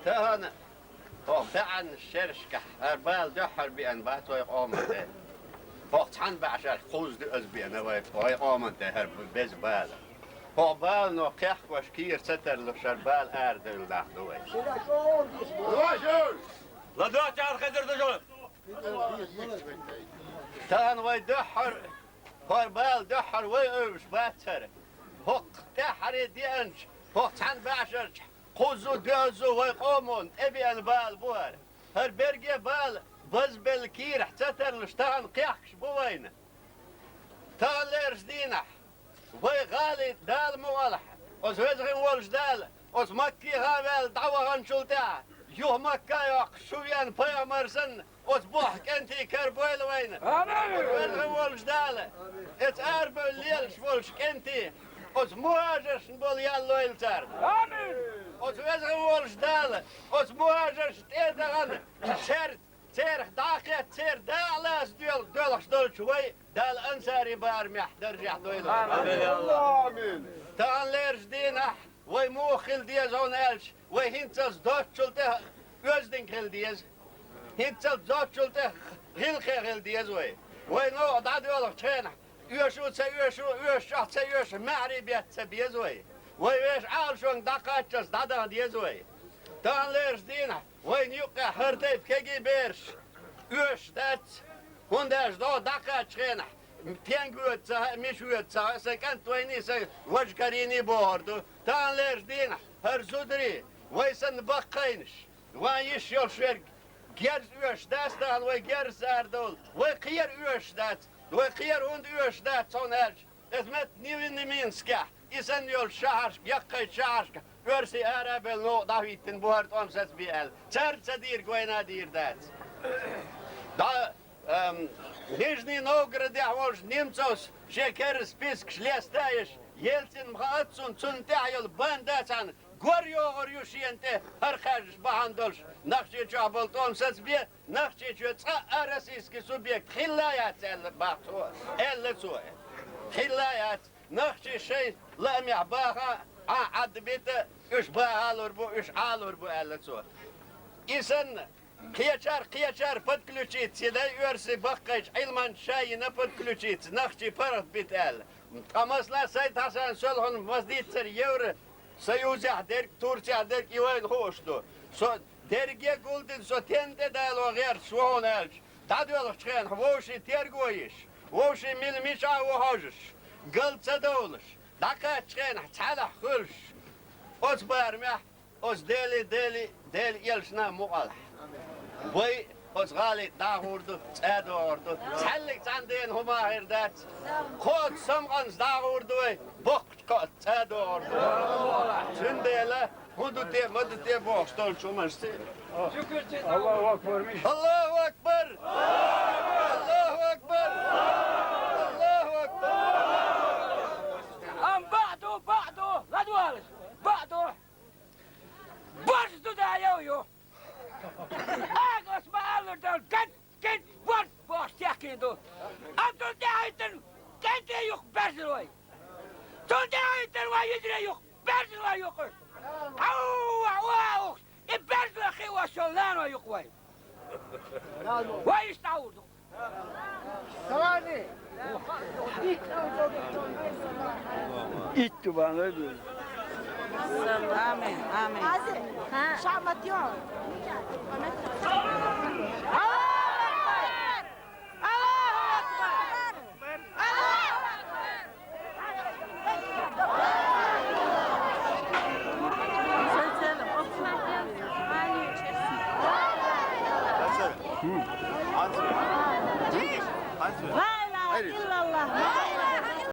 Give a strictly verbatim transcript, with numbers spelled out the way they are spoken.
Тахана хӀокху баьӀанна шерашкахь хӀара бала дуьххьара беана бац вай къоман тӀе. ХӀокху цхьана баьӀ шерашкахь кхузза ду аза беана вай, вай къоман тӀе хӀара беза бала. ХӀокху балано кхехкош кийра ца тарлуш хӀара бала арадевлла нах ду вай. ЛадогӀачара хезар ду шуна! Тахана вай дуьххьара, хӀара бала дуьххьара вай уьйуш бац хӀара. ХӀокху тӀаьххьара деанчу, хӀокху цхьана баьӀ шерашкахь кхузза а, доьазза а вай къомана тӀебеана бала бу хӀара. ХӀара берриге а бала базбелла кийрахь ца тарлуш тахана кхехкаш бу вайна. Таханлерчу дийнахь вай гӀалин Дала мукъалахь, оцу везачу волчу Дала, оцу Маккеха а ваьлла дӀаваханчул тӀаьхьа, юха Макка а йоккхуш шу веана пайхамар санна, оцу бухахь кӀентий карабойла вайна. Амин! Оцу везачу волчу Дала, оцу арабевлла лелаш волчу кӀентий, оцу мухӀажаршна болу ял лойла царна. Амин! Оцу везачу волчу Дала, оцу мухӀажаршна тӀе а дахана, шаьрца церах дӀа а кхетта, церан дакъа лаца доьл-, доьлхуш долчу вай Дала ансари барамехь даржехь дойла. Амин! Таханлерчу дийнахь вай муха хила деза хьуна аьлча, вай хӀинццалц доцчул тӀе оьзданг хила деза. ХӀинццалц доцчул тӀе гӀиллакхе хила деза вай. Вай новкъа дӀадоьлхучу хенахь, оьшу а ца оьшу, оьшу чохь ца оьшу, маьхьарий бетта ца беза вай. Вай вешан Ӏалашонга дӀакхаччалц дӀадаха деза вай. Таханлерчу дийнахь вайна юккъехь хӀара тайпа кегий бераш оьшуш дац, хӀунда аьлча дӀо дӀакхаччу хенахь, стенга воьду ца хаьа, мича воьду ца хаьа, сайн кӀант вайний, сайн важа карийний бохур ду. Таханлерчу дийнахь хӀара зударий, вай санна баккхийнаш, вайн йиш йолуш верг герз оьшуш дац тахана, вай герзаца арадовла, вай кхера оьшуш дац, вай кхера хӀунда оьшуш дац хьуна аьлча, иза метта Невинномысскехь, и санна йолчу шахьаршка, яккхийчу шахьаршка оьрсий ара а бевлла новкъа дӀахӀиттина бу хӀара тӀом сацабе аьлла. Царна ца дийриг вайна а дийр дац. ДӀа, ам, Нижний Новгородехь волчу немцовс шен керла спискаш леста а еш, Ельцин ма хаьа цунна, цунна тӀехь йолу банда а цхьаьна гор йогӀур ю шена тӀе хӀара хаьржаш бахьана долуш, Нохчийчохь болу тӀом сацабе, Нохчийчоь цкъа а российский субъект хилла а яц аьлла бах цо, аьлла цо. Хилла а яц. Нохчий шайн лаамехь баха а, Ӏа Ӏадда бита, уьш баха а лур бу, уьш Ӏа а лур бу, аьлла цо. И санна, кхечара, кхечара подключиться йина, оьрсий баккхийчу Ӏилманчаша йина подключиться, нохчий паргӀат бита аьлла. Ткъа масала Сайд-Хьасан Солхьун ма дийццара евро Союзехь дерг, Турцехь дерг и вайна хууш ду. Со дерриге а гулдина, со стенна тӀедало гӀерташ ву хьуна аьлча, дӀадоьлхучу хенахь вовшийн терго йиш, вовшийн мила мичахь а ву хьожуш, гал ца довлуш, дӀакхаьччу хенахь цхьаьнахь хуьлуш, оцу барамехь оцу Дели, Дели, Дели элчана мукъалахь. Вай оцу гӀалин дӀагӀур ду, цӀа а догӀур ду. Цхьаьллиг цхьана дена хӀума хир дац. Кхоца самукъанца дӀагӀур ду вай, боккхачу кхоаца цӀа а догӀур ду. Цундела хӀун ду те, ма ду те бохуш долчу хӀуманаш цига. Аллаху акбар, миша. Аллаху акбар! Аллаху акбар! Аллаху акбар! Ам баъду, баъду, ладвалаш, баъду. Барз ду да яв ю. Агас ма аллар дал, гад, гад, барз бохуш техкийна ду. Ам цунна тӀаьхьийтина кӀентий юкъа баьрзина вай. Цунна тӀаьхьийтина вай йижарий юкъа баьрзина вай юкъа. Хьау, вау, и баьрзина хи ваш йолу нана вай юкъа вай. Вай иштта дӀа а вур ду. Итт бан вай бу. Амин, амин. Шамат йо. Аллаху акбар! Аллаху акбар! Аллаху акбар! لا إله إلا الله.